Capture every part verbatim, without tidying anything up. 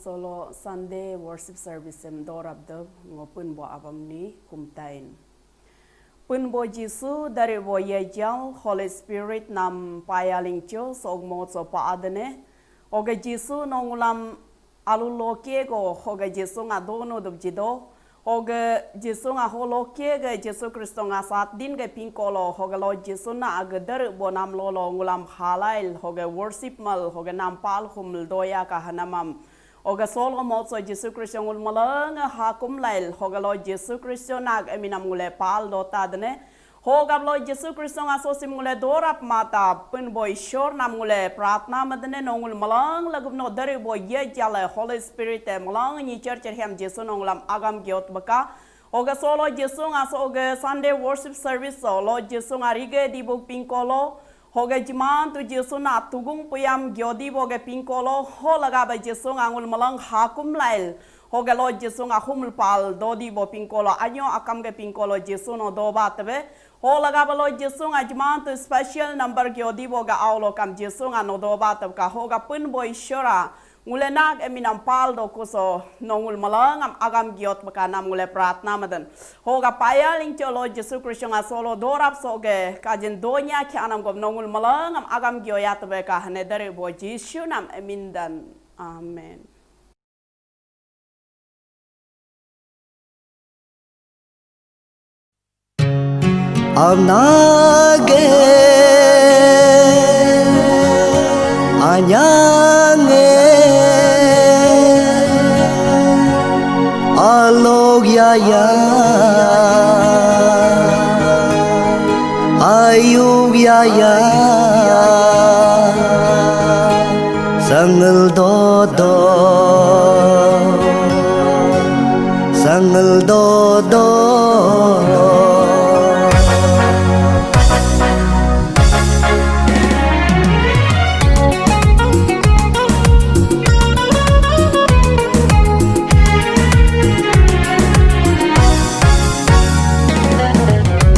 Solo Sunday worship service em dorap de ngo Pun bo abam ni kumtain. Pun bo Jisu dari bo yajal Holy Spirit nam paya lingcho sogmo so pa adene. Oga Jisu nongulam alu loke go hoga Jisu nga dono dub jido. Hoga Jisu nga holoke ga Jisu Kristo nga sat din ga pingkolo hoga lo Jisu na aga dar bo nam lolo ngulam halail hoga worship mal hoga nam pal huml doya ka hanamam. Hoga solo motso Jisu Kristo ngul malanga hakum lail hoga lo Jisu Kristo nag eminam ngule pal dota dene. Hogab lo Jisu Kristo nga sosim ngule dorap mata Pun bo Ishor nam ngule pratna madene nongul malang lagub no dari bo ye jale Holy Spirit e malang ni church hem Jisu nongulam agam giot baka. Hoga solo Jisu nga so oga Sunday worship service so lo Jisu nga rige di buk pingkolo. Hoga jiman tu Jisu na tugung puyam giodi boga pingkolo ho laga ba Jisu nga ngul malang hakum lail. Hoga lo Jisu nga humul pal dodi bo pingkolo anyo akam ga pingkolo Jisu no doba tebe. Ho laga ba lo Jisu nga jiman tu special number giodi boga aulo kam Jisu nga no doba tebe ka hoga Pun bo Ishora. Ngule nag eminam pal do kuso nongul malangam agam giot baka nam ngule pratna madan. Hoga paya lingcho lo Jisu Kristo nga solo dorap soge kajin donya khe anam gom nongul malangam agam gioya tebe ka hane dare bo Jisu nam emindan. Amen. Amnage anyange alog yaya ayug yaya. Sangel dodo, sangel dodo.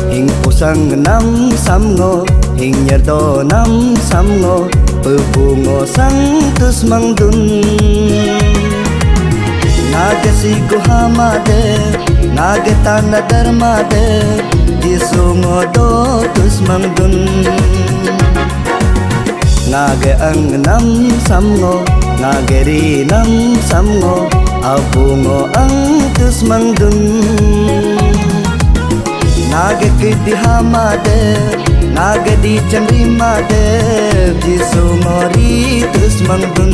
Hing pusang nam samngo, hing nyerdo nam samngo, pebungo sang tus mangdun. Nage siku hamade, nage tanda dermade, disungo do tus mangdun. Ngage ang nam samngo, ngage ri nam samngo, abungo ang tus mangdun. Ngage kidi hamade, ngage di cemri made, disungo ri tus mangdun.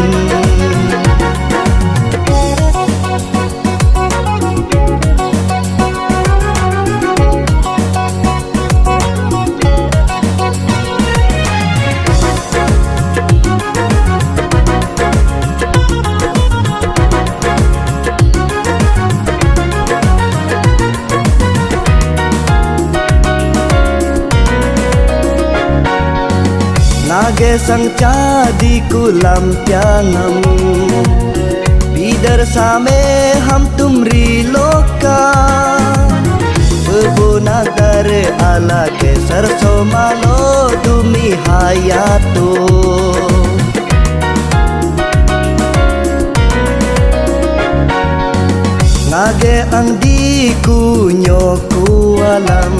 Nage sang cadi kulam tiangam. Bidar same ham tumri loka. Bebuna dare ala ke sarso malo dumi hayatu. Ngage ang di kunyo ku alam.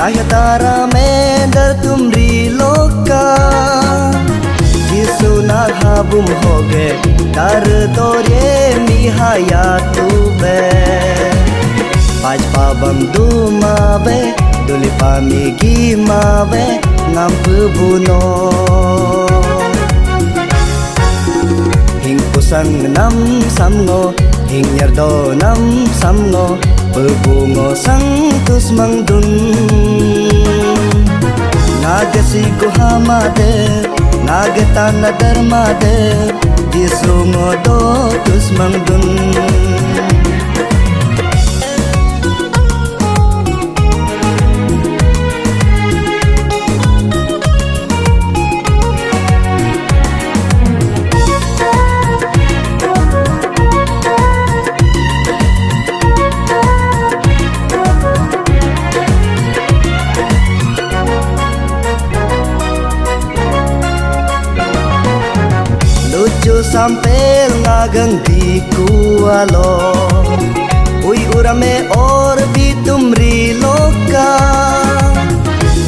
Taya tara mendar tumri loka. Jisu na habum hoge dar dore mi hayatu be. Paj pabam duma be, duli pami gima be, ngampu buno. Hing pusang nam samngo, hing nyerdo nam samngo, pebungo sang tus mangdun. Nage siku hamade, nage tanda dermade, disungo do tus mangdun. Lucu Sampel ngagang di kualo. Ui urame or bitum ri loka.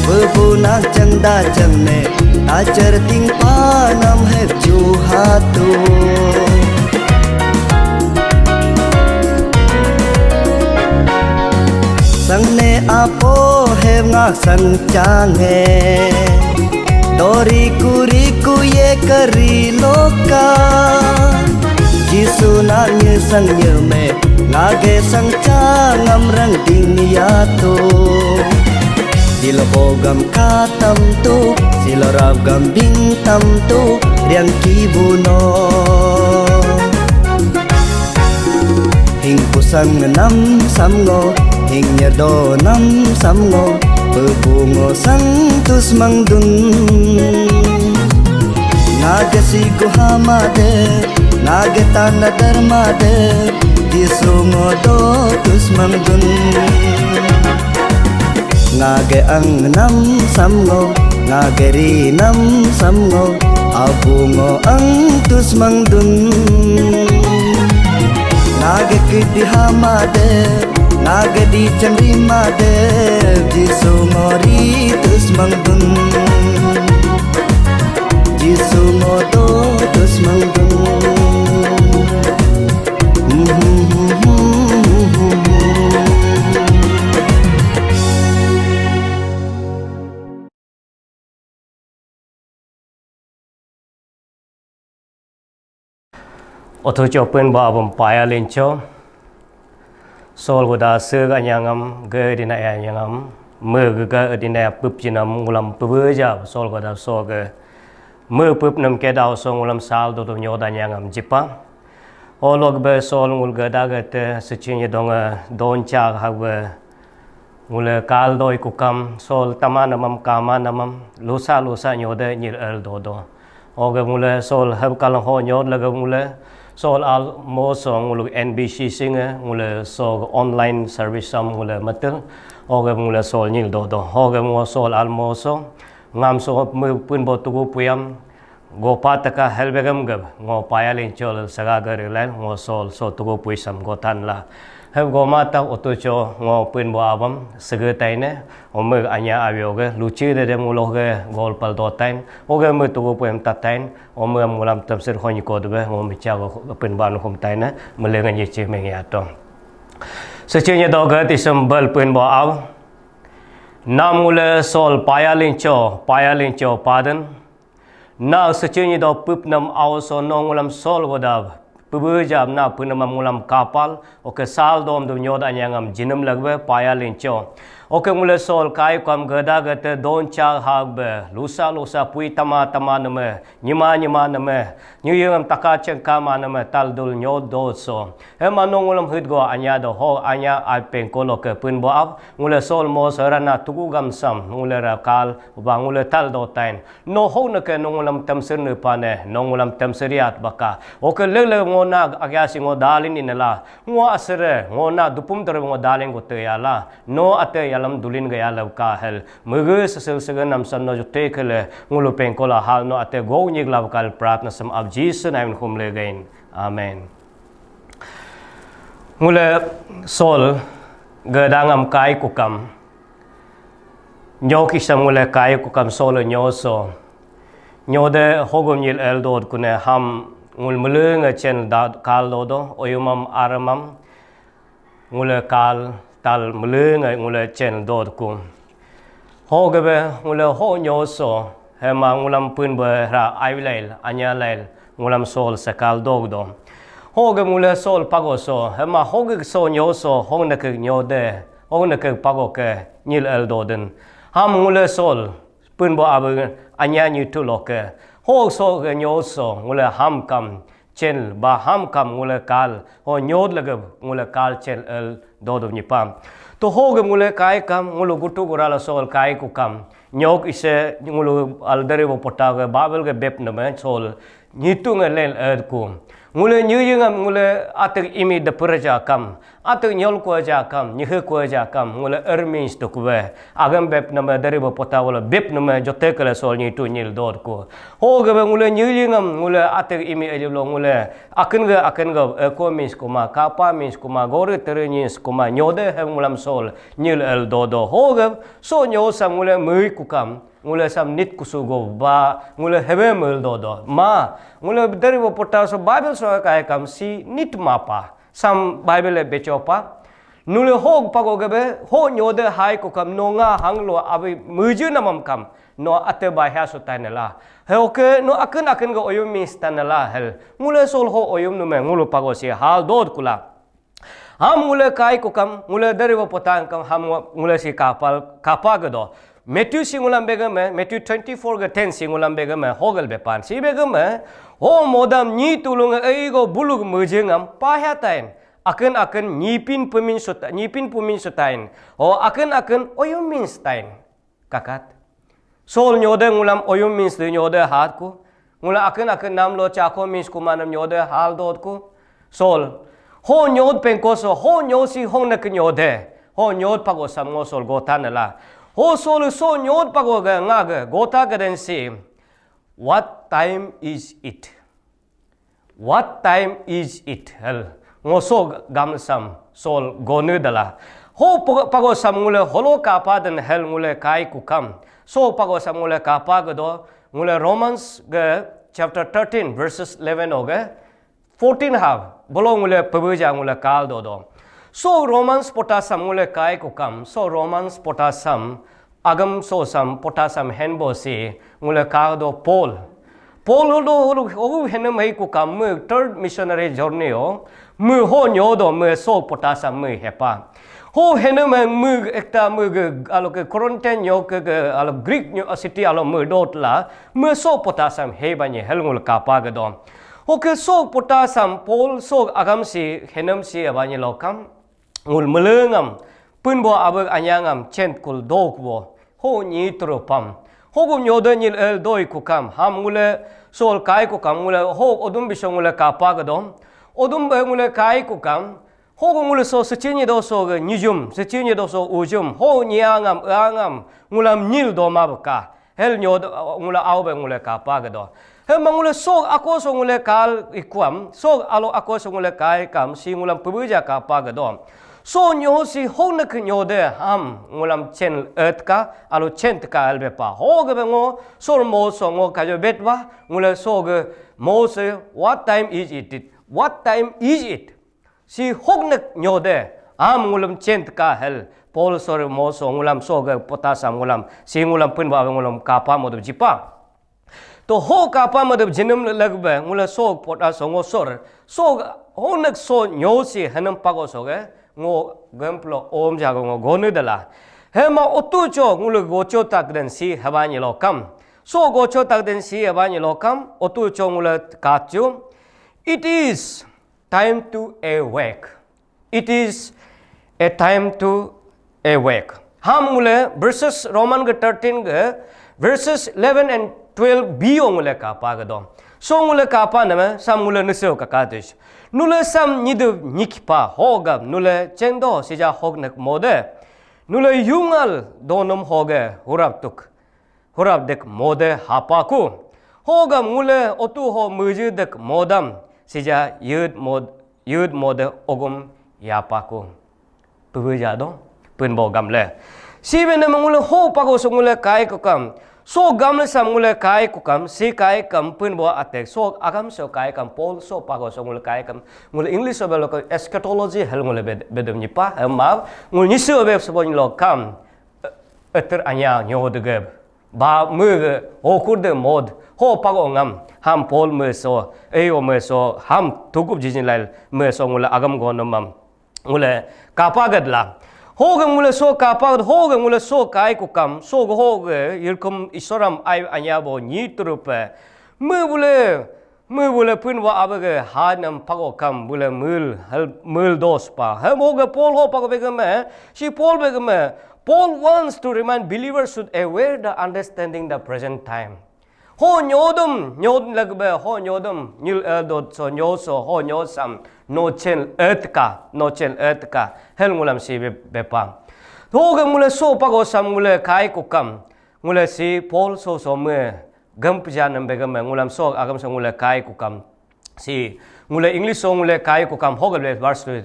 Bebuna chengda chengne. Ajar ting panam hep juhatu. Sangne apo hep ngak sang change. Dori kuriku ye kari loka. Jisu na nye sang nye me ngage sang changam rang ding yatu. Dilbogam katam tu, silorab gam bingtam tu, riang kibuno. Hing pusang nam samngo, hing nyerdo nam samngo, pebungo sang tus mangdun. Ngage si guhamade, ngage tanda dermade, disungo do tus mangdun. Ngage ang nam samngo, ngage ri nam samngo, abungo ang tus mangdun. Ngage kidi hamade, ngage di chandri made, Jisu ngori tus mangdun. Jisu ngoto tus mangdun. Oto chopin ba abam paya lincho. Sol goda se ga nyangam ge dina ya nyangam me ge ga dina ya pup jinam ngulam pubeja sol goda so ge me pup nam ke dau so ngulam sal do do nyoda nyangam jipa. O log be sol ngul ge da ge te sechin ye dong don cha ha be ngule kal doi kukam sol tama namam kama namam lusa lusa nyode nyir el do do. Oge ngule sol heb kalang ho nyod lege ngule sol al mo so ngulu N B C singe ngule so online service sam ngule matil. Oge ngule sol nyil do do. Oge mo sol al mo so ngam so me pun bo tugu puyam. Gopa taka helbegam gab ngo paya linchol saga gar rilal ngo sol so tugu puisam gotan la. Heb goma ta otucho ngo pun bo abam sege taine ome anya avioge luchi de dem uloge gol pal dotain oge me tugu puem tatain ome am ngulam tamsir honi kodbe ngo micha go pun ban hum taine melenga nyichi mengi ato. Secenya doge tisem bal pun bo ab nam ngule sol paya lincho paya lincho paden. Na secini do pup nam aoso no ngulam sol goda pubujab na punamam ngulam kapal oke sal dom dum nyod anyangam jinam lagbe paya lincho. Oke ngule sol kai kam gada gate don cha hagbe lusa lusa pui tama tama name nyima nyima name nyuyengam taka chengkama name tal dul nyod do so. Hema no ngulam hit go anya do ho anya ai pengkol oke pun bo ab ngule sol mo serana tugu gam sam ngule rakal ba ngule tal do tain. No ho neke nongulam tamsir ne pane, nongulam tamsir yat baka. Oke lele ngona agya si ngo dalin inela. Ngo asere, ngona dupum tere ngo dalin go te yala. No ate yalam dulin gaya lev ka hel. Mege sesel sege namsam no jute kele. Ngulu pengkola hal no ate go nyik lav kal pratna sam ab Jisu naim hum le gain. Amen. Ngule sol gedangam kai kukam. Nyok isam ngule kai kukam solo nyoso. Nyode hogum nyil el dod kune ham ngul melenge chen da kal dodo oyumam aramam ngule kal tal melenge ngule chen dod ku. Hogebe ngule ho nyoso hema ngulam pun be ra ailail anyalail ngulam sol sekal dog do. Hoge ngule sol pago so hema hoge so nyoso hong neke nyode. Hong neke pago ke nyil el doden. Ham ngule sol pun bo abe anya nyu tu loke. Ho so ke nyo so ngule ham kam chen ba ham kam ngule kal. Ho nyod lege ngule kal chen el dodo nyipa. To ho ge ngule kai kam ngulu gutu gurala sol kai ku kam. Nyok ise ngulu aldari bo pota ge Babel ge bep name sol nyitu nge lel el ku. Ngule nyu yingam ngule atek imi de peraja kam, atek nyol kuaja kam, nyehe kuaja kam, ngule ermins to kuwe. Agam bep nama dari bo pota wala bep nama jote kala sol nyi tu nyil dot ku. Ho gabe ngule nyu yingam ngule atek imi ayu lo ngule akin ga akin ga eko mins kuma, kapa mins kuma, gore tere nyins kuma, nyode hem ngulam sol nyil el dodo. Ho gab so nyo sam ngule mui kukam, ngule sam nit kusu go ba, ngule hebe mel dodo. Ma, ngule dari bo pota so Bible so kai kam si nit mapa. Sam Bible e becho pa. Nule hog pago gabe, ho nyode hai ko kam no nga hang lo abi muju namam kam, no ate ba hya so tanela. He oke, no akin akin go oyum mis tanela hel. Ngule sol ho oyum nume ngulu pago si hal dod kula. Ham ngule kai ko kam, ngule dari bo potang kam, ham ngule si kapal, kapa gedo. Matthew si ngulam begame, Matthew twenty-four ga ten si ngulam begame, hogel bepan si begame, ho modam nyi tulung eigo bulug mujengam pahya tain, aken aken nyipin pumin suta, nyipin pumin sutain, ho aken aken oyumin stain. Kakat. Sol nyode ngulam oyumin stain nyode hat ku, ngula aken aken nam lo chako min skumanam nyode hal dot ku. Sol. Ho nyod pengkoso, ho nyod si hong nak nyode. Ho nyod pago sam ngo sol gota nela. Ho sol so nyod pago ga nga ga gota ga den si. What time is it? What time is it? Hel. Ngo so gam sam sol gonu dala. Ho pago, pago sam ngule holo kapa den hel ngule kai kukam. So pago sam ngule kapa ga do ngule Romans ga chapter thirteen verses eleven oga fourteen ha, bolo ngule pebeja ngule kal do do. So Romans pota sam ngule kai kukam, so Romans pota sam, agam so sam, pota sam henbo si, ngule kal do Paul. Paul do hulu, hulu henem hei kukam, mu third missionary journey o, mu ho nyo do, mu so pota sam mu hepa. Ho henem mu ekta mu ge, alo ke Corinthian nyo ke, ke, alo Greek nyo city alo mu dot la, mu so pota sam hei banye hel ngule kapa ga do. Hoke sok potasam Paul sok agam si henam si abani lokam ngul melengam punbo abek anyangam chent kul dok bo ho nyi trupam. Hogu nyode nyil el doi kukam ham ngule sol kai kukam ngule ho odum biso ngule kapa gedom. Odum be ngule kai kukam hogu ngule so sechinyi do so ge nyijum, sechinyi do so ujum ho nyangam angam ngulam nyil doma beka. Hel nyo ngula au be ngule kapa gedo. Hema ngule sok ako so ngule kal ikuam, sok alo ako so ngule kai kam si ngulam pebeja kapa gedo. So nyo si hong nek nyo de ham ngulam chen et ka alo chen ka el be pa. Ho ge be ngo sol mo so ngo kajo bet ba ngule so ge mo se what time is it? What time is it? Si hoknek nyode am ngulam chen ka hel Paul sor mo so ngulam so ga potasam ngulam si ngulam pun ba ngulam kapa modop jipa. To ho kapa modop jinam lag be ngula so potas so ngo sor so hoknek so nyo si hanam pago so ga ngo gemplo om jago ngo gonu dala. Hema otu cho ngula gocho tak den si haba ni lokam. So gocho tak den si haba ni lokam otu cho ngula kachu. It is time to awake. It is a time to awake. Ham ngule verses Roman ge thirteen ge verses eleven and twelve b o ngule kapa ge do. So ngule kapa nama sam ngule nuseo kaka dus. Nule sam nyidu nyikipa hogam nule chendo sija hognek mode. Nule yungal donum hoge hurap tuk. Hurap dek mode hapaku. Hogam ngule otu ho muji dek modam sija yud mod yud mode ogum yapaku. Puja do pun bo gamle. Sibe nama ngule ho pago so ngule kai kukam. So gamle sam ngule kai kukam si kai kam pun bo atek so agam so kai kam Paul so pago so ngule kai kam. Ngule English so belo eschatology hel ngule bed- bedem nyipa ma ngule nyisi obe so bo nyilo kam. Eter anya nyo dege ba me ge hokur de mod ho pago ngam ham Paul me so eyo me so ham tukup jijin lail me so ngule agam go nomam ngule kapa gad la. Ho ge ngule so kapa gad ho ge ngule so kai ku kam so ge ho ge yirkum isoram ai anya bo nyi turupe me bule Mui bule pun wa abe ge ha nam pago kam bule mul hal mul dos pa. He mo ge Paul ho pago be ge me si Paul be ge me. Paul wants to remind believers should aware the understanding the present time. Ho nyodum, nyod lagbe, ho nyodum, nyil eldot so, nyoso, ho nyosam, no chen etka, no chen etka, hel ngulam si be-, bepa. Hoge ngule so pago sam ngule kai kukam, ngule si Paul so so me, gem peja nam begem ngulam so agam so ngule kai kukam. Si ngule English so ngule kai kukam hoge le verse two.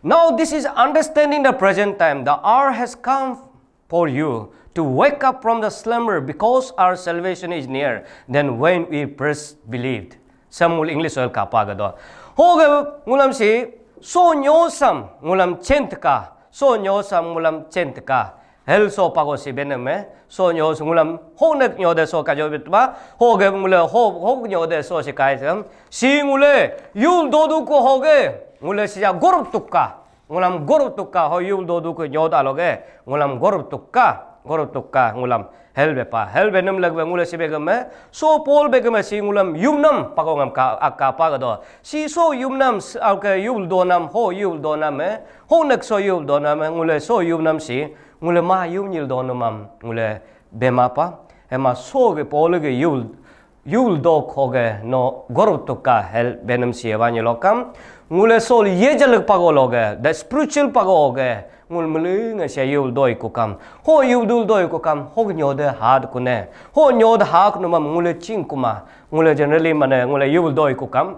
Now this is understanding the present time. The hour has come for you to wake up from the slumber because our salvation is near than when we first believed. Sam ngul English oil kapa gado. Hoge ngulam si so nyosam ngulam chentka. So nyosam ngulam chentka. Hel so pago si beneme. So nyos ngulam honek nyode so kajo bitba. Hoge ngule ho, ho nyode so si kai sam. Si ngule yul dodu ko hoge. Ngule sija gorob tukka. Ngulam gorob tukka ho yul dodu ko nyod aloge. Ngulam gorob tukka. Gorob tukka ngulam. Hel bepa. Hel benem lagbe ngule si begeme. So Paul begeme si ngulam yumnam pago ngam ka, ak kapa gado. Si so yumnam s-, ak yul donam ho yul donam e. Ho nek so yul donam e. Ngule so yumnam si. Ngule ma yum nyil donam am. Ngule bema pa. Ema so ge Paul ge yul yul dok hoge no gorob tukka hel benem si eva nyelokam. Ngule sol ye jalak pago loge, the spiritual pago hoge, ngul melenge se yul doi kukam. Ho yul dul doi kukam, ho nyode had kune. Ho nyode hak numam ngule ching kuma. Ngule generally mane ngule yul doi kukam.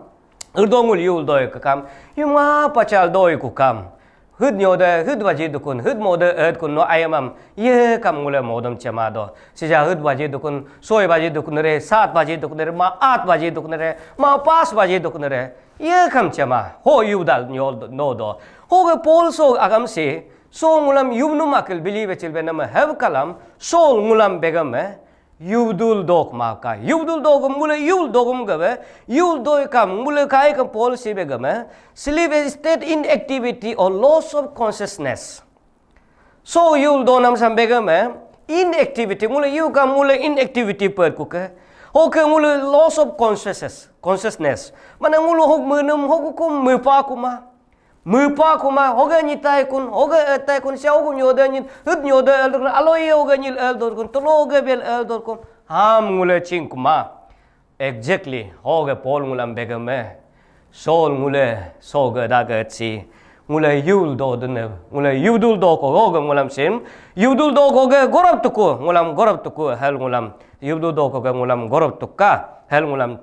Urdo ngul yul doi kukam. Yuma pachal doi kukam. Hud nyode, hud waji dukun, hud mode et kun no ayamam, ye kam ngule modam chema do. Sija hud waji dukun, soi waji dukun re, sat waji dukun re, ma at waji dukun re, ma pas waji dukun re, ye kam chema, ho yudal nyol no do. Ho ge Paul so agam se, so ngulam yumnum akil bili bechil be nama hev kalam, sol ngulam begam eh, Yubdul dok maka. Yubdul dogum mule yul dogum gabe. Yul doi kam mule kai kam Paul si be game. Sleep is state inactivity or loss of consciousness. So yul donam sam be game. Inactivity mule yu kam mule inactivity per kuke. Hoke mule loss of consciousness. Consciousness. Mana mule hok menum hok kum mepa kuma. Mepa kuma, hoge nyitai kun, hoge etai kun, sia hoge nyode nyin, hut nyode el dor kun, aloye hoge nyil el dor kun, tolo hoge bel el dor kun, ham ngule ching kuma. Exactly, hoge Paul ngulam begame. Sol ngule, soge dage si, ngule yul do dene, ngule yudul do ko, hoge ngulam sim, yudul do ko ge gorab tuku, ngulam gorab tuku, hel ngulam, yudul do ko ge ngulam gorab tukka, hel ngulam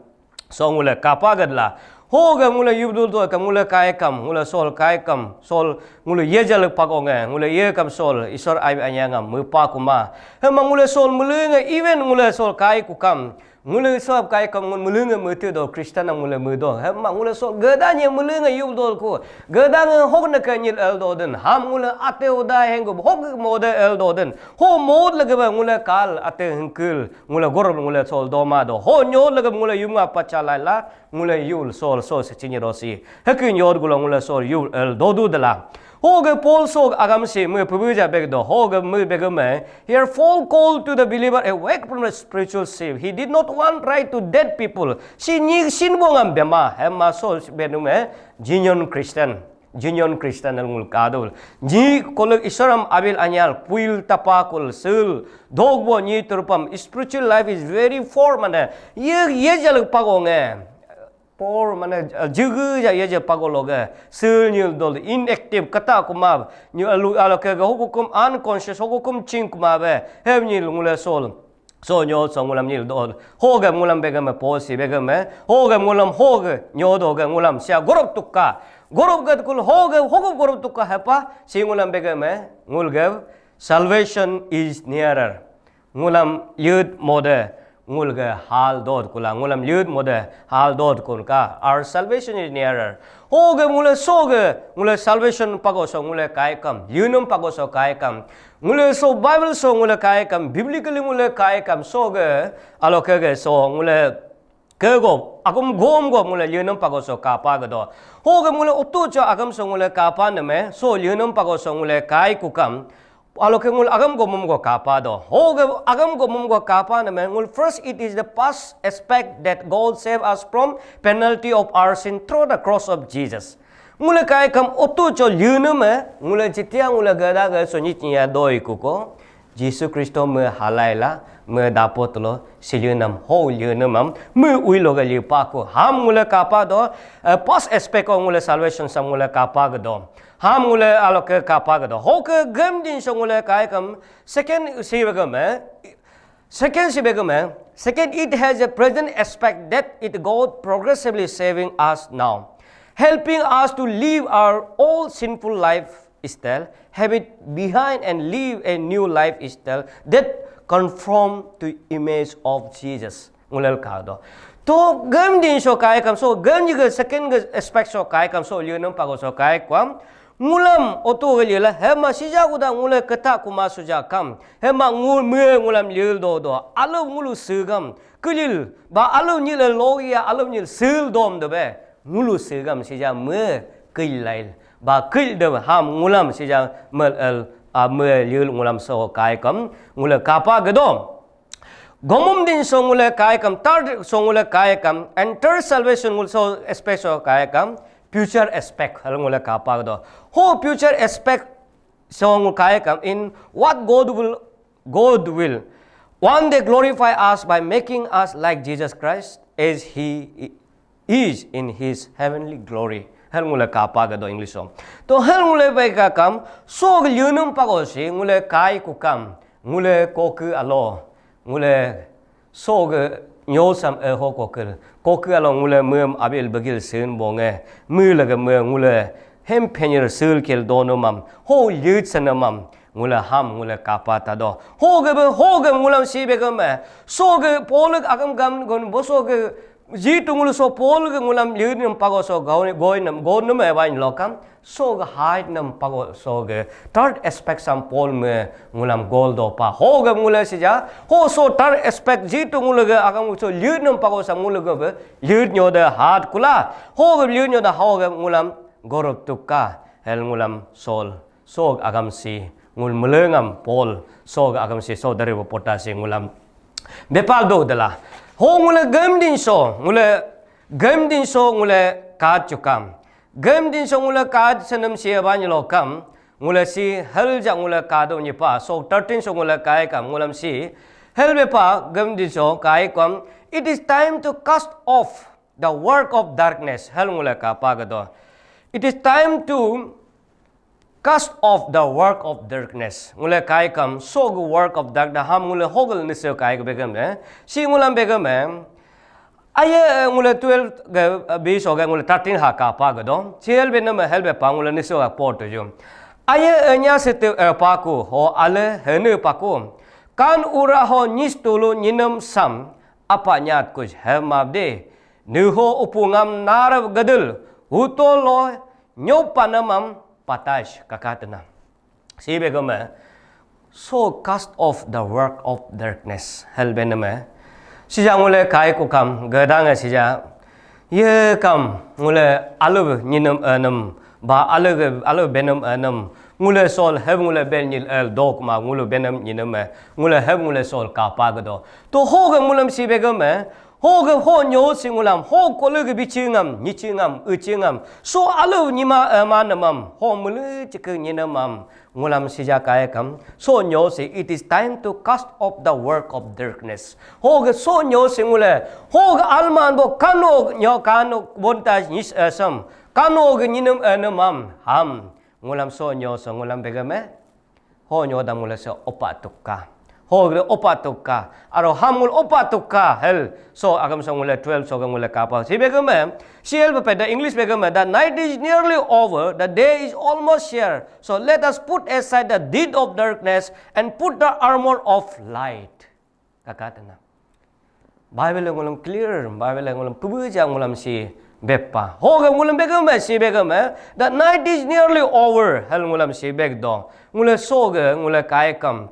So ngule kapa gadla. Hoge ngule yubdul do kam ngule kai kam, ngule sol kai kam, sol ngule yejal pagonge, ngule ye kam sol, isor ai anyangam, mepa kuma. Hema ngule sol melenge, even ngule sol kai kukam. Ngule sab kai kam ngule melenge mete do, Kristen ngule medo. Hema ngule sol gedanye melenge yubdul ku. Gedange hok ne ke nyil el do den. Ham ngule ate uda henggu, hok mode el do den. Ho mod lege ba ngule kal ate hengkel. Ngule gorol ngule sol doma do. Ho nyo lege ngule yum nga pacha lai la, ngule yul sol so se chinyi rosi. Heki nyod gulo ngule sol yul el dodu dela. Hoge Paul so agam si me pubuja beg do. Hoge me beg me. Here Paul called to the believer awake from the spiritual sleep. He did not want write to dead people. Si nyi sin bo ngam bema. Hema so benu me. Genuine Christian. Genuine Christian ngul kadul. Ji kolek Iswaram abil anyal, puil tapakul, sul, dogbo nyi turpam. Spiritual life is very poor mane. Ye, ye jalak pagonge. Poor mane, jugu ja ye ja pagologe. Sul nyil dol, inactive, kata kuma. Nyu alu aloke ga hukum unconscious, hukum ching kuma be. Hem nyil ngule sol. So nyo so ngulam nyil do. Hoge ngulam begame Paul si begame. Hoge ngulam hoge nyo do ge ngulam sia gorop tukka. Gorop ge tukul hoge hoge gorop tukka hepa si ngulam begame ngul ge salvation is nearer. Ngulam yud mode ngul ge hal dod kula ngulam yud mode hal dod kun ka our salvation is nearer. Hoge ngule so ge ngule salvation pago so ngule kai kam yunum pago so kai kam. Ngule so Bible so ngule kai kam, biblically ngule kai kam so ge, alo ke ge so ngule ke go, agum gom go ngule lienam pago so kapa ge do. Ho ge ngule utu cho agam so ngule kapa name, so lienam pago so ngule kai kukam. Alo ke ngule agam go mum go kapa do. Ho ge agam go mum go kapa name, ngule first it is the past aspect that God save us from penalty of our sin through the cross of Jesus. Ngule kai kam oto cho liunum eh, ngule chitia ngule gada ga sonyi chinya doi kuko. Jisu Kristo me halai la, me dapo telo, siliu nam ho liu nam am, me ui lo ga liu pa ku. Ham ngule kapa do, eh, past aspect o ngule salvation sam ngule kapa ga do. Ham ngule alo ke kapa ga do. Ho ke gem din so ngule kai kam, second si begam, eh, second si begam, eh, second, it has a present aspect that it God progressively saving us now, helping us to leave our old sinful life style, habit behind and live a new lifestyle that conform to image of Jesus. Ngulal ka do. To gam din so kai kam so, gam ji ga second ga aspect so kai kam so, liu nam pago so kai kwam. Ngulam oto ga liu la, hema sija guda ngule kata kuma suja kam. Hema ngu-, me ngulam liu do do. Alu ngulu segam. Kelil, ba alu nyil logi ya, alu nyil sil dom de be. Ngulu segam sija me kil lail. Ba kil de ham ngulam sija mel el, a, me liul ngulam so kai kam, ngule kapa gedom. Gomum din so ngule kai kam, third so ngule kai kam, and third salvation ngul so aspect so kai kam, future aspect hal ngule kapa gedo. Ho future aspect so ngul kai kam, in what God will God will one day glorify us by making us like Jesus Christ as he is in his heavenly glory. Hel ngule kapa ga do English so. To hel ngule bai ka kam, so ga liunum pago si, ngule kai ku kam, ngule koku alo, ngule so ga nyosam e ho koku, koku alo ngule mem abil bagil sen bonge, mu laga me ngule hem penyer sul kel donumam, ho liut sanamam, ngule ham, ngule kapa ta do. Ho ge be, ho ge ngulam si be ge me. So ge poluk agam gam gon bo so ge ji tu ngulu so pol ge ngulam liu nam pago so goi, goi nam, go nam e wain lokam. So ge hide nam pago so ge third aspect sam pol me ngulam gol do pa. Ho ge ngule si ja. Ho so third aspect ji tu ngulu ge agam so liu nam pago sam ngulu ge be liu nyo de hat kula. Ho ge liu nyo de ho ge ngulam gorop tukka hel ngulam sol. Sog agam si ngul melengam Paul, sog agam si so dari pota si ngulam bepal do dela. Ho ngule gem din so, ngule gem din so ngule kad chukam. Gem din so ngule kad senam si abang lokam, ngule si hel ja ngule kado nyipa, so thirteen so ngule kai kam, ngulam si hel bepa gem din so kai kam. It is time to cast off the work of darkness. Hel ngule kapa gado. It is time to cast off the work of darkness. Ngule kai kam so gu work of darkness ham ngule hogel nise kai ke begam eh. Si ngulam begam eh. Aye eh, ngule twelve ga eh, bi so ga ngule thirteen ha kapa ga do. Si hel be nam hel be pa ngule nise ga port ju. Aye eh, nya se te eh, pa ku ho ale hene pa ku. Kan ura ho nyis tulu nyinam sam apa nyat kuj he mabde. Nuho upu ngam narav gadul huto lo nyopanamam patash kakatna. Si begame so cast off the work of darkness. Hel bename. Sija ngule kai kukam gadang sija ye kam ngule alu nyinam anam ba alu alu benam anam ngule sol heb ngule ben nyil el dok ma ngulu benam nyinam ngule heb ngule sol kapa gado. To ho ga ngulam si begame. Ho ga ho nyo si ngulam, ho kolu ga bichi ngam, nyichi ngam, uchi ngam. So alu nyima eh, manamam, ho mulu chike nyinamam, ngulam sija kai kam. So nyo si, it is time to cast off the work of darkness. Ho ga so nyo si ngule, ho ga alman bo kano nyo kano bonta nyis asam, kano ga nyinam eh, namam, ham. Ngulam so nyo so ngulam begame. Ho nyo dam ngule se opa tukka. Ho gre opa tukka. Aro ham ngul opa tukka. Hel. So agam so ngule twelve so ngule kapa. Si begame. Si hel bepe the English begame. The night is nearly over. The day is almost here. So let us put aside the deed of darkness and put the armor of light. Kakatana. Bible ngulam clear, Bible ngulam pubuja ngulam si bepa. Hoga ngulam begame si begame. The night is nearly over. Hel ngulam si beg do. Ngule soga ngule kai kam.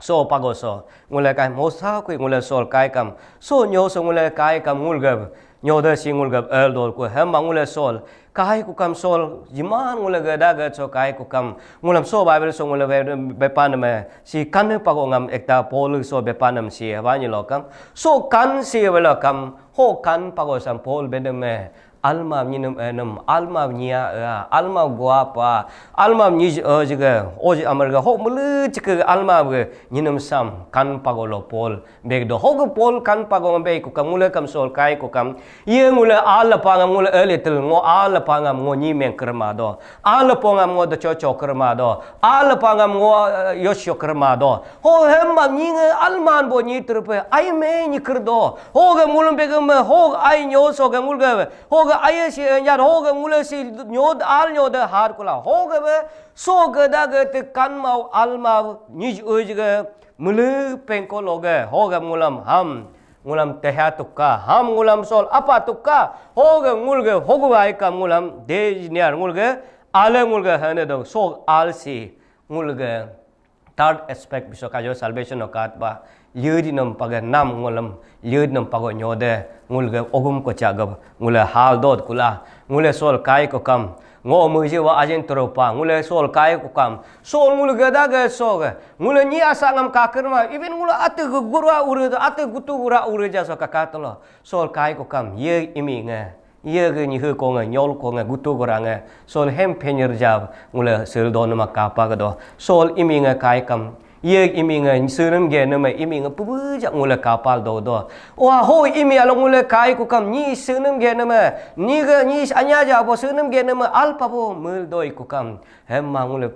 So pago so. Ngule kai mosa kui ngule sol kai kam. So nyo so ngule kai kam ngulgab. Nyo da si ngulgab el dol ku hema ngule sol. Kai ku kam sol jiman ngule gada gad so kai ku kam. Ngulam so Bible so ngule be, bepanam eh. Si kan pago ngam ekta Paul so bepanam si haba ni lokam. So kan si wela kam. Ho kan pago sam Paul benam eh. Alma nyinam enam, alma nya, alma guapa, alma nyij ojga, oj amarga, ho mulu chike alma ge nyinam sam kan pagolo Paul begdo. Ho ge Paul kan pago be ku kam ngule kam Saul kai ku kam. Ye ngule al pangam ngule elitil ngo al pangam ngo nyi meng kerma do. Al pangam ngo de chocho kerma do. Al pangam ngo yosyo kerma do. Ho hem mam nyinge alman bo nyi terpe ai me nyi kerdo. Ho ge ngulum begem ho ai nyo so ge ngul ge Hoga aye si nyar hoga ngule si nyod al nyode har kula hoga be so gada ge te kan mau al mau nij uj ge mulu pengko loge hoga ngulam ham ngulam teha tukka ham ngulam sol apa tukka hoga ngul ge hogu ai kam ngulam de nyar ngul ge ale ngul ge hane dong so al si ngul ge Third aspect biso kajo salvation no kat ba liu di nom paga nam ngulam liu di nom pago nyode ngul ge ogum ko cha gab ngule hal dot kula ngule sol kai ko kam ngo muji wa ajin turu pa ngule sol kai ko kam sol ngul ge da ge so ge ngule ni asa ngam kakir ma even ngule ate ge gura ure ate gutu gura ure ja so kakatlo sol kai ko kam ye imi nge Ye ge nyi he konge nyol konge gutu gorange sol hem penyer jab ngule sil don ma kapa ge do sol imi nge kai kam ye imi nge senem ge neme imi nge pubu jak ngule kapal do do wa ho imi alo ngule kai ku kam nyi senem ge neme nyi ge nyi anya ja bo senem ge neme alpa bo mel doi ku kam hem ma ngule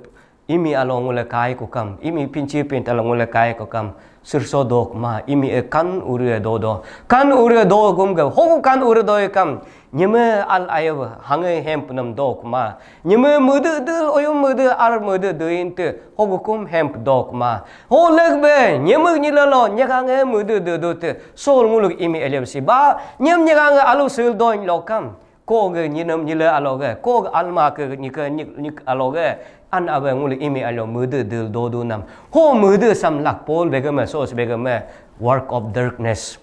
Imi alo ngule kai kukam, imi pinchi pint alo ngule kai kukam, sirso dok ma, imi e kan uri e do do, kan uri e do gum ge, hogu kan uri do kam, nyeme al ayo hange hem punam dok ma, nyeme mudu dul oyum mudu ar mudu duin te, hogu kum hem dok ma, ho leg be, nyeme nyilalo, nyagange mudu du du te, sol nguluk imi elem si ba, nyem nyagange alu sil doin lokam. Ko ge nyinam nyile alo ge, ko ge alma ke nyike nyik nyik alo ge, an abe ngule imi alo mude dil dodu nam. Ho mude sam lak Paul begeme, sos begeme, work of darkness.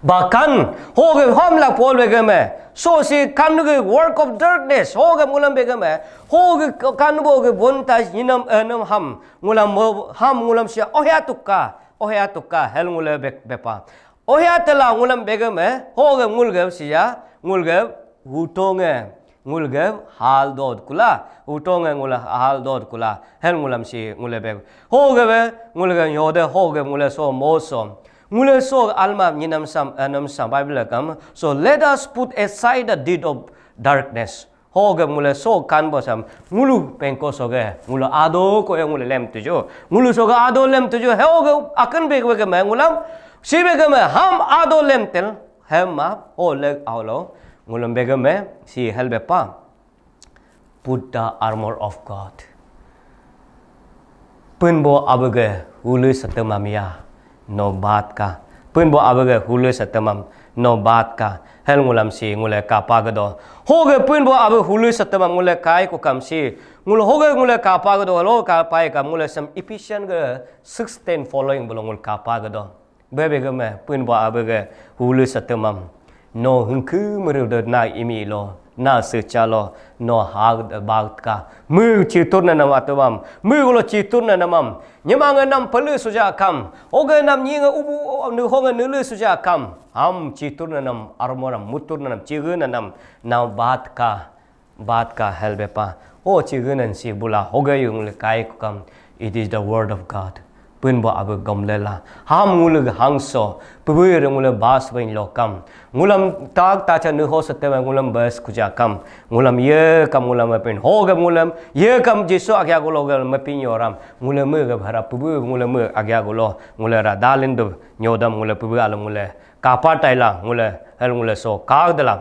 Bahkan, ho ge hom lak Paul begeme, so si kan ge work of darkness, ho ge mulam begeme, ho ge kan bo ge bontas nyinam enam ham, ngulam mo- ham ngulam sia ohya tukka, ohya tukka, hel ngule bek bepa. Ohya tela ngulam begem eh, ho ge ngul ge sia, ngul ge hutong eh, ngul ge hal dod kula, hutong eh ngul hal dod kula, hel ngulam si ngule beg. Ho ge be, ngul ge nyode, ho ge ngule so mo so. Ngule so alma nyinam sam, eh, nam sam Bible kam. So let us put aside the deed of darkness. Ho ge ngule so kan bo sam ngulu pengko so ge ngulu ado ko e ngule lem tuju ngulu so ge ado lem tuju he ho ge akan be ge me ngulam si be ge me ham ado lem tel hem ma ho le aulo ngulum be ge me si hel be pa put the armor of God. Pun bo abege hulu setemam ya no bat ka. Pun bo abege hulu setemam no bat ka. Hel ngulam si ngule kapa gedo. Hoge pun bo abe hulu setemam ngule kai ku kam si. Ngule hoge ngule kapa gedo lo kapai kam ngule sem Ephesian ge sixteen following belo ngule kapa gedo. Bebe ge me pun bo abe ge hulu setemam. No hengke meru de na imi lo, na secha lo, no hag de bag ka. Mu chitur na nama tebam, mu lo chitur na namam. Nyemang nam pelu suja kam. Oge nam nyinga ubu nu honga nulu suja kam. Ham chitur na nam armoram mutur na nam chigu na nam na bat ka. Bat ka hel bepa. O chigu nan si bula hoga yung le kai ku kam. It is the word of God. Pun bo abu gomlela. Ham ngulu hangso. Pubui re ngulu bas bain lokam. Ngulam tak tacha nuho satema ngulam bas kuja kam. Ngulam ye kam ngulam mapin. Ho gam ngulam ye kam Jisu agya gulo gam mapin yoram. Ngulam me gab hara pubu ngulam me agya gulo. Ngule ra dalin du nyodam ngule pubu alam ngule. Kapa taila ngule hel ngule so kag dalam.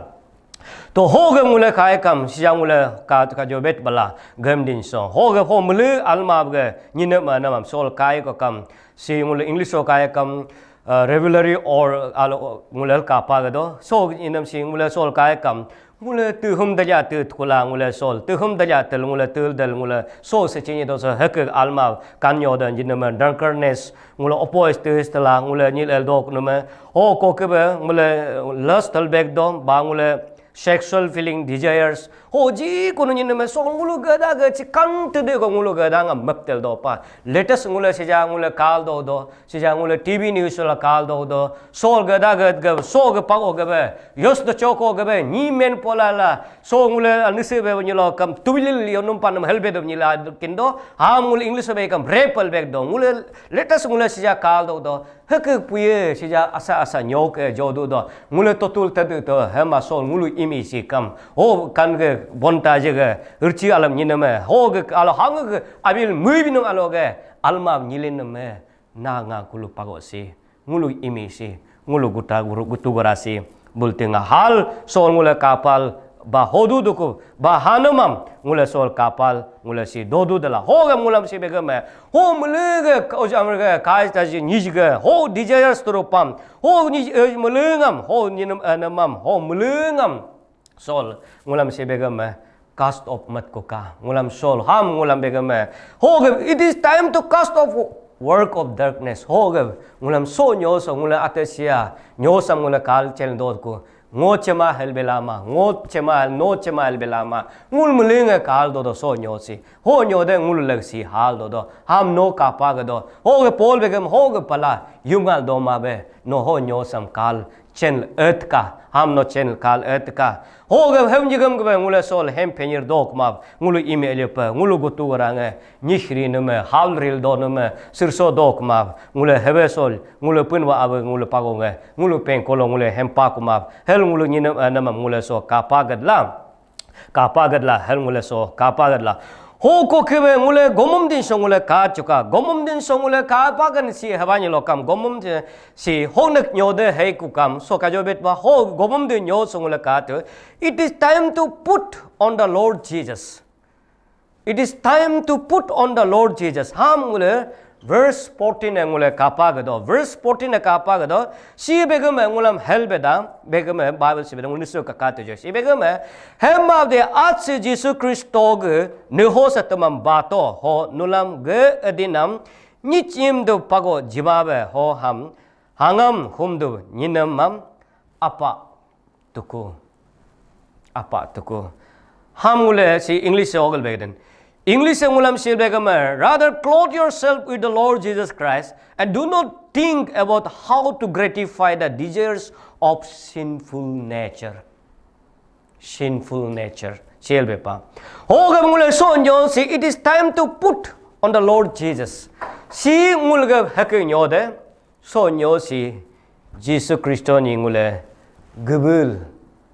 To hoge ngule kai kam sija ngule ka ka jobet bala gem din so hoge ho mele alma ge nyine ma namam sol kai ko kam si ngule English so kai kam uh, revelry or al ngule ka pa ge do so inam si ngule sol kai kam ngule tu hum daja tu kula ngule sol tu hum daja tel ngule tul del ngule so se chini do so hek alma kan yo dan jinama drunkenness ngule opposite tela ngule nyil el dok nume ho ko kebe ngule lust tel bek do ba ngule sexual feeling, desires. Ho ji kunu nyi nama so ngulu gada ga chi kang tede ko ngulu gada ngam maptel do pa. Latest ngule sija ngule kal do do, sija ngule T V news la kal do do. So gada ga ga so ga pago ga be. Yos do choko ga be. Nyi men pola la. So ngule anise be nyilo kam tubilil yo numpa nam helbe do nyila kindo. Ham ngule English be kam rape al be do. Ngule latest ngule sija kal do do. Heke puye sija asa asa nyoke jodu do. Ngule totul tadu to hema sol ngulu imi si kam. Ho kan ge bonta je ge urchi alam nyiname. Ho ge alo hang ge abil mui binum alo ge alma nyilin me na nga kulu pago si. Ngulu imi si. Ngulu guta guru gutu gura si. Bulti nga hal sol ngule kapal ba hodu duku ba hanamam ngule sol kapal ngule si dodu dala. Ho ge ngulam si begame. Ho mele ge ka uji amar ge kai ta ji nyi ge. Ho desires turu pam. Ho nyi mele ngam ho nyinam anamam ho mele ngam. Sol ngulam si begame. Cast off mat ko ka ngulam sol ham ngulam begame. Ho ge it is time to cast off work of darkness. Ho ge ngulam so nyo so ngule atesia nyo sam ngule kal chel dot ko. Ngo chema helbelama, ngo chema, no chema helbelama, ngul mulinga kal do do so nyo si. Ho nyo de ngul lag si hal do do. Ham no kapa ga do. Ho ge Paul begam ho ge pala yungal do ma be. No ho nyo sam kal chen et ka. Ham no chen kal et ka. Ho ge hem jigam ge be ngule sol hem penyir dok ma. Ngulu imi elyepe, ngulu gutu warange, nyihri neme, halril do neme, sirso dok ma, ngule hebe sol, ngule punwa abe, ngule pagonge, ngulu pengkolo, ngule hempa kuma, hel ngulu nyinem, eh, namam ngule so kapa gadla, kapa gadla, hel ngule so kapa gadla. Ho ko kebe ngule gomum din so ngule ka chuka, gomum din so ngule kapa gan si heba nyilo kam, gomum din si ho nek nyode hei ku kam, so kajo bet ba ho gomum din nyo so ngule ka tu. It is time to put on the Lord Jesus. It is time to put on the Lord Jesus. Ham ngule verse fourteen e ngule kapa gado. Verse fourteen e kapa gado. Si begum e ngulam hel beda. Begum e Bible si beda ngule nisu kaka tujo. Si begum e hem of the at si Jisu Kristo ge neho satamam bato ho nulam ge adinam nyichim do pago jibabe ho ham hangam humdu nyinam mam apa tuku. Apa tuku. Ham ngule si English se ogal begden. English se ngulam si begam, rather clothe yourself with the Lord Jesus Christ and do not think about how to gratify the desires of sinful nature. Sinful nature. Sel bepa. Hogam ngule so nyo si it is time to put on the Lord Jesus. Si ngulga hake nyo de. So nyo si Jisu Kristo ni ngule gubul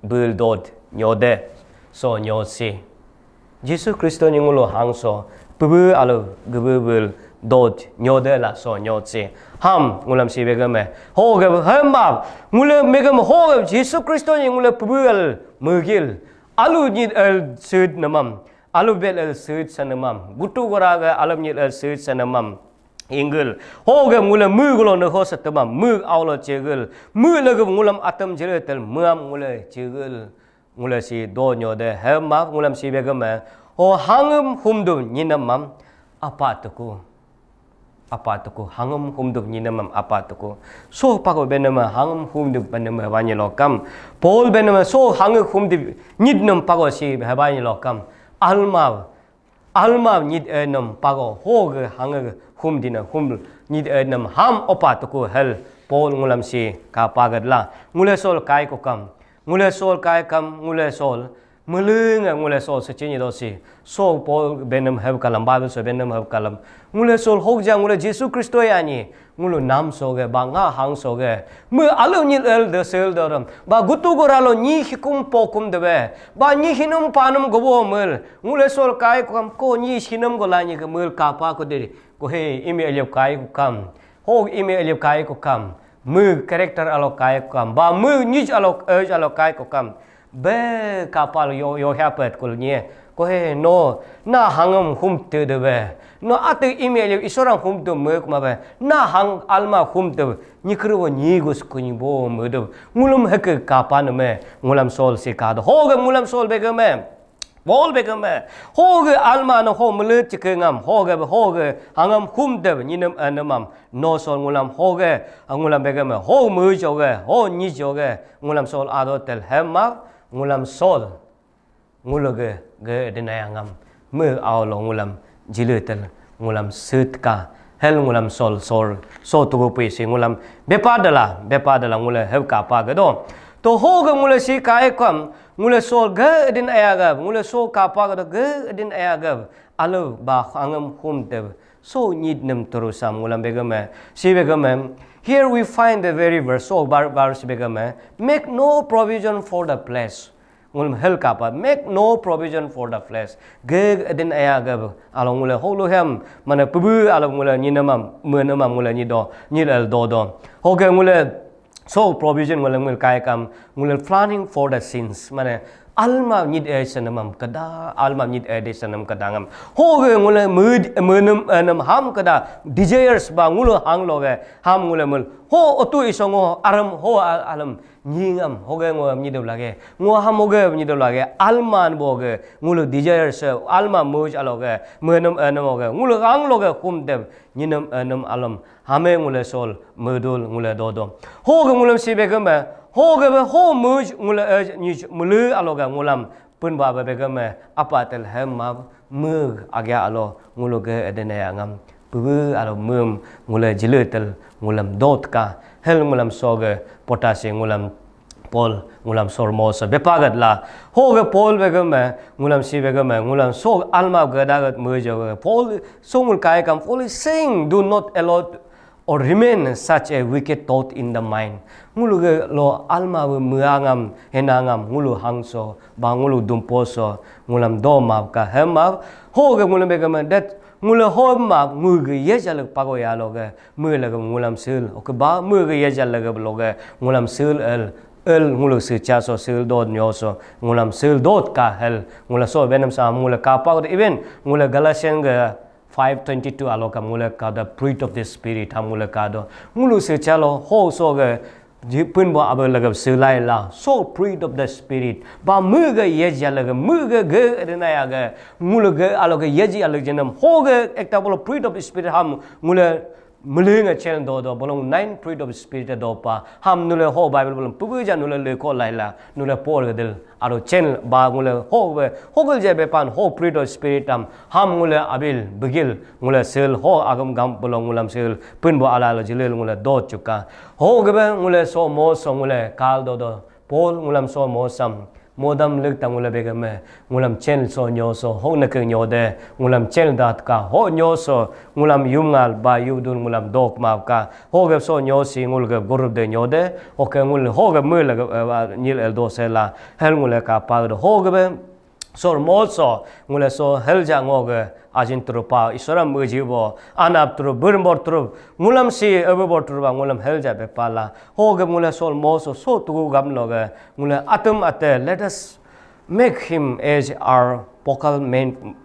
bul dod nyo de. So nyo si Jisu Kristo ni ngulo hang so pubu alu gubul bul dod nyo de la so nyo si. Ham ngulam si begame. Ho ge hem ba ngule megam ho ge Jisu Kristo ni ngule pubu al mugil alu ni al sud namam alu bel al sud sanamam gutu gora ge alam ni al sud sanamam. Ingil. Hoge ngule mu gulo ne ho setema mu aulo chegil. Mu lege ngulam atam jere tel muam ngule chegil. Ngule si do nyo de hem ma ngulam si begam. Ho hangem humdum nyinam mam apa tuku. Apa tuku hangem humdum nyinam mam apa tuku. So pago benema hangem humdum benema banyi lokam. Paul benema so hangem humdum nyidnam pago si banyi lokam. Alma Alma nyit enam pago hoge hange hum dina hum nyit enam ham opa tuku hel Paul ngulam si ka pagadla ngule sol kai ko kam ngule sol kai kam ngule sol melenge ngule sol secini dosi so Paul benam heb kalam Bible so benam heb kalam ngule sol hokja ngule Jisu Kristo ya ni Ngulu nam soge ba nga hang soge. Me alu nyil el de sel doram. Ba gutu gora lo nyi hikum pokum debe. Ba nyi hinum panum gobo mel. Ngule sol kai kam ko nyi hinum gola nyi ke mel kapa ko diri. Ko he imi elep kai ko kam. Ho imi elep kai ko kam. Me character alo kai ko kam. Ba me nyij alo ej alo kai ko kam. Be kapal yo yo hapet kul nye. Ko he no na hangam hum te de be. No ate email yo isorang hum te me kuma be. Na hang alma hum te nyikru wo nyi gus kunyi bo me de. Ngulum heke kapan me ngulam sol se ka de. Ho ge ngulam sol be ge me. Bol be ge me. Ho ge alma no ho mele chike ngam. Ho ge ho ge hangam hum te nyinam anamam. No sol ngulam ho ge ngulam be ge me. Ho me jo ge. Ho nyi jo ge. Ngulam sol ado tel hem ma. ngulam sol, ngulu ge, ge edin ayangam, me aulo ngulam, jile tel, ngulam setka, hel ngulam sol, sol, so tugu pui si ngulam, bepa dala, bepa dala ngule hev kapa gedo. To ho ge ngule si kai kam, ngule sol ge edin ayaga, ngule so kapa gedo ge edin ayaga, alo ba angam hum te, so nyit nem terusam ngulam begame, si begame. Here we find the very verse, so bar, verse begame, make no provision for the flesh. Ngulum hel kapa, make no provision for the flesh. Ge edin aya ge alo ngule holu hem, mana pubu alo ngule nyinamam, menamam ngule nyido, nyil el dodo. Hoge ngule so provision ngule ngul kai kam, ngule planning for the sins. Mana alma nyid e senamam kada, alma nyid e de senam kada ngam. Hoge ngule mud, menam, enam ham kada, desires ba ngulu hang loge, ham ngule mul. Ho otu isongo aram ho al-, alam. Nyingam, hoge ngo am nyidev lage. Ngo ham hoge nyidev lage. Alman boge, ngulu desire se, alma muj aloge, menam enam hoge, ngulu ang loge kum dev, nyinam enam alam, hame ngule sol, medul ngule dodo. Hoge ngulam si begame, hoge be ho muj ngule ej nyuj mulu aloge ngulam, pun ba be begame, apa tel hem ma, me agya alo, ngulu ge edene angam, pebe alo mem, ngule jile tel, ngulam dot ka, hel ngulam soge, potasi ngulam Paul, ngulam sormo se bepagat la. Hoge Paul begame, ngulam si begame, ngulam so alma gedagat mejo ge. Paul, so ngul kai kam, Paul is saying, do not allow or remain such a wicked thought in the mind. Ngulu ge lo alma we meangam, henangam, ngulu hangso, ba ngulu dumposo, ngulam do map ka hem map. Hoge ngulu begame that, ngulu ho map, ngulu ge ye jalak pago ya loge, me lage ngulam sil. Oke ba, me ge ye jal lage loge, ngulam sil el, el ngulu se chaso, sil dot nyoso, ngulam sil dot ka hel, ngula so benam sa ngula kapa even, ngula Galatian ge five twenty-two alo kam ngule ka the fruit of the spirit ham ngule ka do. Ngulu se chalo ho so ge ji pun bo abe lage se lai la. So fruit of the spirit. Ba mu ge ye ja lage mu ge ge de na ya ge ngulu ge alo ge ye ji alo jenam ho ge ekta bolo fruit of the spirit ham ngule mulu nge chen do do bolong nine fruit of spirit do pa ham nule ho Bible bolong pubu ja nule le ko lai la. Nule Paul gedil, aro chen ba ngule ho be, hogel je be pan ho fruit of spirit am, ham ngule abil, begil, ngule sil ho agam gam pulo ngulam sil, pun bo ala lo jilil ngule do chuka. Ho gebe ngule so mo so ngule kal do do, Paul ngulam so mo sam, modam lik ta ngule begame, ngulam chen so nyo so, ho neke nyo de, ngulam chen dat ka, ho nyo so, ngulam yum ngal ba yu dul ngulam dok ma ka, ho ge so nyo si ngul ge gurup de nyo de, ho ke ngul ho ge mul ge, eh, nyil el do se la, hel ngule ka pa de, ho ge be, sor mo so, ngule so hel ja ngo ge, ajin turu pa, isora mu ji bo, anap turu, bur bor turu, ngulam si, ebe bor turu ba, ngulam hel ja be pa la, ho ge ngule sol mo so, so tugu gam lo ge, ngule atum ate, let us make him as our focal main,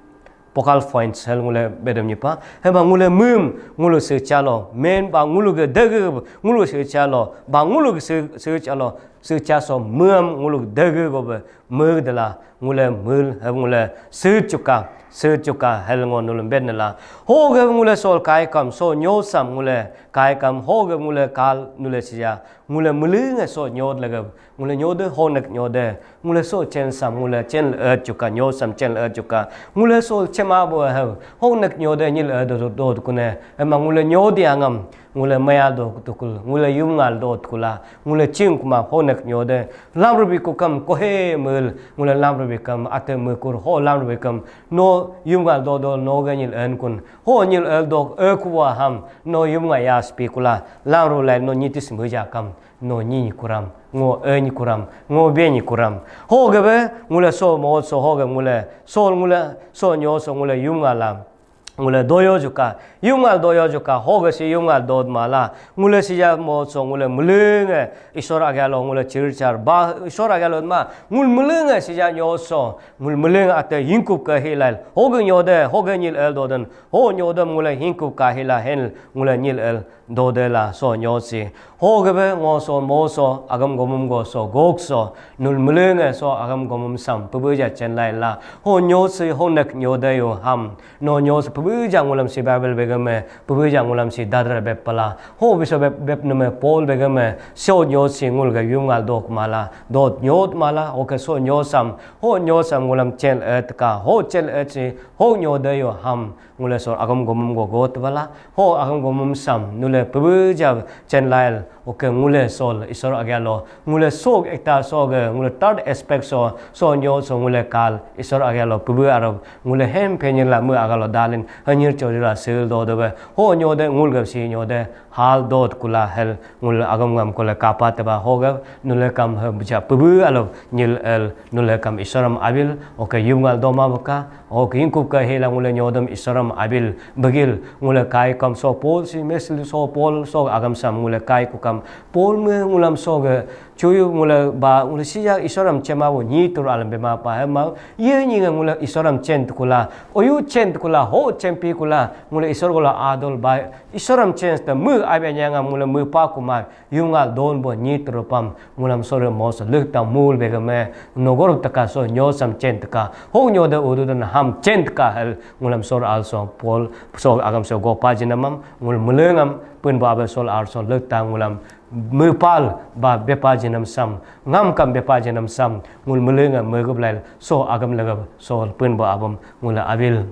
focal points hel ngule bedem nyipa. Heba ngule mum, ngulu se chalo, men ba ngulu ge dege, ngulu se chalo, ba ngulu ge se, se chalo, se chaso mum, ngulu dege go be, mug dela, ngule mul, heb ngule se chuka, se chuka, hel ngo nulum bednela. Ho ge ngule sol kai kam, so nyo sam ngule kai kam, ho ge ngule kal nule sija, ngule mulu nge so nyod lege, ngule nyode, ho nek nyode, ngule so chen sam, ngule chen le chuka, nyo sam chen le chuka, ngule so chema bo he, ho nek nyode, nyil e do, do, do kune, ema ngule nyodi angam, ngule maya do tukul, ngule yum ngal do tukula, ngule ching kuma, ho nek nyode, lam rubi ku kam, ko he mul, ngule lam rubi kam, ate me kur, ho lam rubi kam, no yum ngal do do, no ge nyil en kun, ho nyil el do, e kuwa ham, no yum nga ya spi kula, lam ru lai, no nyitis muja kam, no nyi kuram, ngo e nyi kuram, ngo be nyi kuram. Ho ge be, ngule so mo so ho ge ngule, sol ngule, so nyo so ngule yum nga la. Ngule doyo juka, yum nga doyo juka, ho ge si yum nga dod ma la. Ngule si ya mo so ngule mulu nge, isor agya lo ngule chir char, ba, isor agya lo ma, ngul mulu nge si ya nyo so, ngul mulu nge ate yingkup ke hi lai. Ho ge nyo de, ho ge nyil el doden, ho nyo de ngule yingkup ka hi la hen, ngule nyil el. Dode la so nyo si. Ho gebe ngo so mo so, agam gomum go so, gok so, nul mulu nge so, agam gomum sam, pubu ja chen lai la. Ho nyo si, ho nek nyo de yo ham. No nyo si, Puja ngulam si Bible begame, puja ngulam si dadra bepala. Ho biso bep, bep neme Paul begame, so nyot si ngul ga yum ngal dok mala, dot nyot mala, oke so nyot sam, ho nyot sam ngulam chel et ka, ho chel et si, ho nyot de yo ham, ngule so agam gomum go got bala, ho agam gomum sam, nule puja chen lail, oke ngule sol, isor agalo, ngule sok ekta so ge, ngule third aspect so, so nyot so ngule kal, isor agalo, pubu arab, ngule hem penyin la mu agalo dalin, hanyir chori la sil do de be, ho nyot de, ngul gab si nyot de, hal dot kula hel, ngul agam ngam kula kapa teba, ho gab, nule kam he buja, pubu alo, nyil el, nule kam isoram abil, oke yum ngal doma baka, oke ingkup ka hela ngule nyodam isoram abil, begil, ngule kai kam so Paul si, mesil so Paul, so agam sam ngule kai ku kam, Paul me ngulam so ge, chuyu ngule ba, ngule sija isoram chema wo nyi tur alam bema pa he mau, ye nyi nge ngule isoram chen tukula, oyu chen tukula, ho chen pi kula, ngule isor kula adol ba, isoram chen ta mu abi nyangam ngule mu pa kuma, yum ngal don bo nyi tur pam, ngulam sore mos lek ta mul begame, nogor taka so nyot sam chen taka, ho nyot de udu dan ham chen taka hel, ngulam sor al so Paul, so agam so gopa jinamam, ngul mulengam, pun bo abe sol ar so lek ta ngulam, mepal ba bepa jenam sam, ngam kam bepa jenam sam, ngul melenge megub lail, so agam legab, so pun bo abam, ngul abil,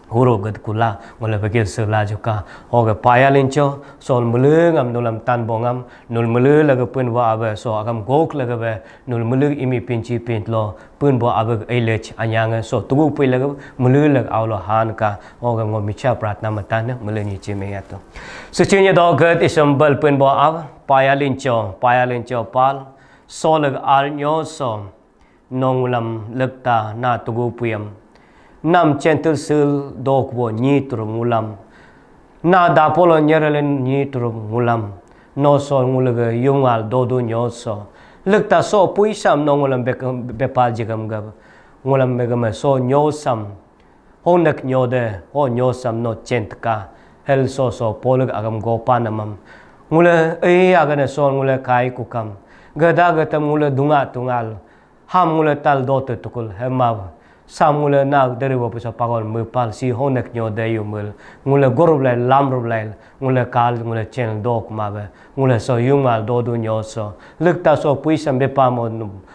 huru ged kula, ngul begil sela juka, hoge paya lincho, sol melengam nulam tan bongam, nul mele lege pun bo abe, so agam gok lege be, nul mele imi pinchi pintlo, pun bo abeg eilech anyang so tugu pui lag mulu lag aulo han ka, oga ngo micha pratna matan mulu ni chi me atu. Suchi nya do gad isam bal pun bo ab, paya lincho, paya lincho pal, so lag al nyo so, nong ulam lag ta na tugu puyam. Nam chentul sul dok bo nyi tur ngulam. Na dapolo nyerelen nyi tur ngulam. No so ngulege yungal dodu nyo so. Lek ta so puisam no ngulam bek-, bepal jigam gab. Ngulam megame so nyo sam. Ho nek nyo de, ho nyo sam no chentka. Hel so so polek agam gopa namam. Ngule ei agane so ngule kai kukam. Gada gatam ngule dunga tungal. Ham ngule tal dote tukul hemav. Sam ngule na deri wo pusa pagol mepal si honek nyo de yumul. Ngule gorup lai lam rup lai ngule kal ngule chen dok mave. Ngule so yungal dodu nyo so. Lukta so puisam bepa mo,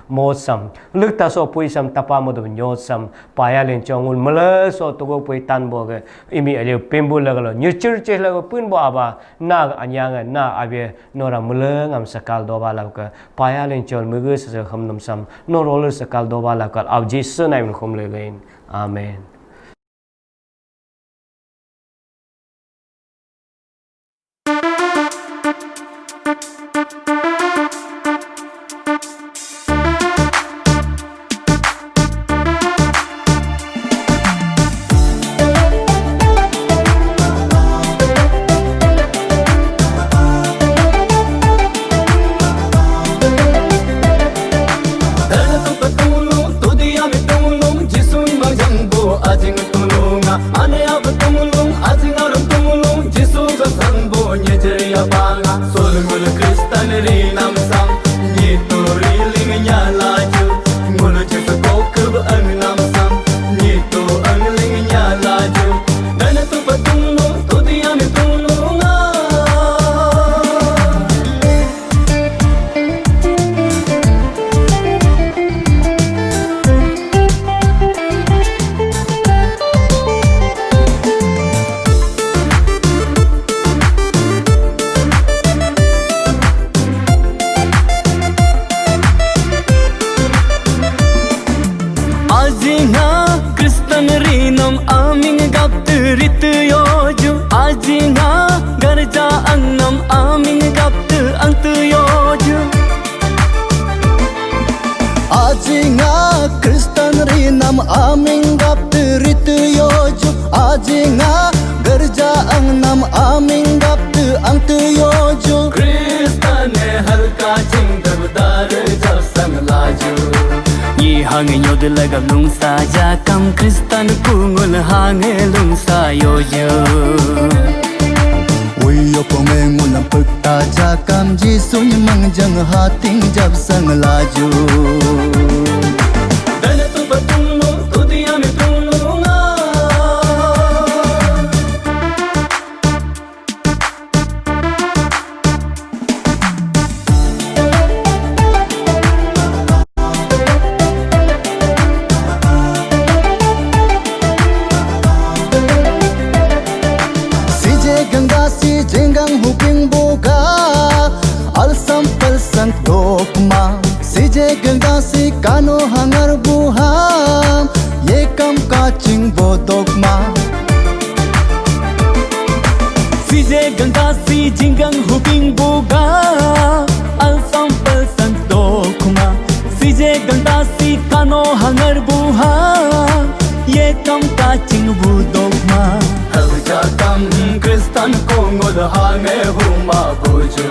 mo sam. Lukta so puisam tapa mo du nyo sam. Paya lincho ngul mele so tugo pui tan bo ge. Imi aliu pimbu lagalo. Nyirchir cheh lago pun bo aba. Na anyang na abie nora mele ngam sakal doba lauka. Paya linchol mege sese kham num sam, no roller sakal doba lakal, ab Jisu name khum legain. Amen. Dana tupa tulung, tudi ami tulung, Jisun majang bo ajing tulunga. Ane abu tulung, ajing arum tulung, Jisu ga sang bo nyejeri abanga. Sol ngul Kristan ri nam sang, nyi turi ling nya laju. Ngul Jisu kokub ang nam sang, nyi tu ang ling nya laju. Dana tupa tulung, tudi ami tulunga. Ajinga Kristan rinam aming gaptu ritu yoju. Ajinga garja angnam aming gaptu angtu yoju. Ajinga Kristan rinam aming gaptu ritu yoju. Ajinga garja angnam aming gaptu angtu yoju. Kristan ne halka jing debdar jal sang laju. Nyi hang nyod lagam lungsa jakam Kristan kungul hang lungsa yoju. Uyo pome ngulam pekta jakam Jisun mangjang hating jab sang laju. Dana tupa tulung, tudi ami tulunga. Ye kam kaching bu dogma. Hauja kam Kristan kongol hange huma buju.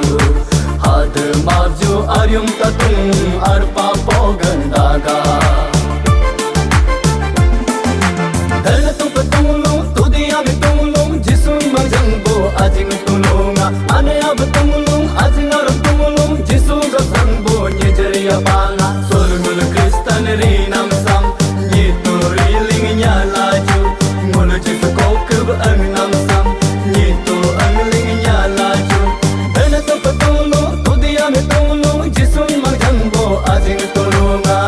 Had maju arium tatung arpa pogan daga. Dana tu patung lung, tu dia mi tung lung, Jisu majang bo ajing tulunga. Ane ab tung lung, ajing ar tung lung, Jisu ga sang bo nyejeria bala. Sol ngul Kristan ri nam sam, nyi tu ri ling nya laju. Ngul Jisu kokub ang nam sam, nyi tu ang ling nya laju. Dana tu patung lung, tu dia mi tung lung, Jisu majang bo ajing tulunga.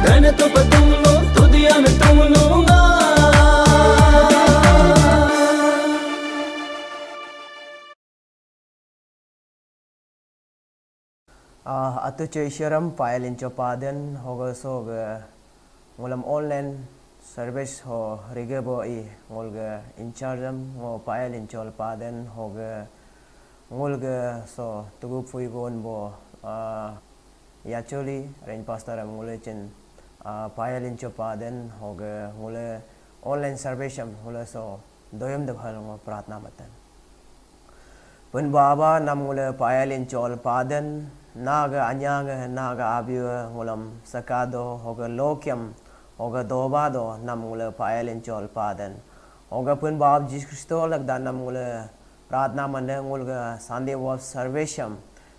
Dana tu patung lung, tu dia mi tung lunga. Ah, atu cho isharam payal incho paden hoga soga ngulam online service ho riga bo i ngulga in charge am ngo payal inchol paden hoga ngulga so tugu pui gon bo, ah, yacholi rain pastor am ngule chin, ah, payal incho paden hoga ngule online service am ngule so doyam de bhal ngo pratna matan. Pun baba nam ngule payal inchol paden naga anyang naga abiwa ngulam sakado hoga lokyam hoga dobado nam ngule payal inchol paden. Hoga pun bab Jisu Kristo lagda nam ngule pratna mande ngulga Sunday worship service am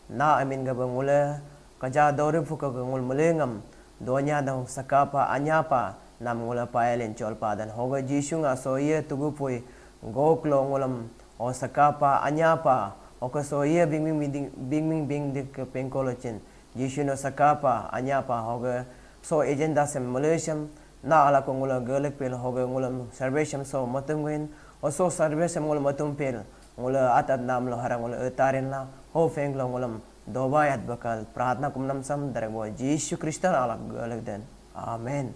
na amin ga ba ngule kaja dori phuka ga ngul melengam donya dang sakapa anyapa nam ngule payal inchol paden. Hoga Jisu nga so ye tugu pui goklo ngulam o sakapa anyapa oka so ye bingming bingming bingdik pengkolo chin. Jisu no sakapa anyapa hoga so agenda sem Malaysiam na ala ko ngula gelek pel hoga ngulam service am so matum gin o so service am ngula matum pel ngula atat nam lo hara ngula etarin la ho feng lo ngulam doba yat bakal pratna kumnam sam darek bo Jisu Kristan alak gelek den. Amen.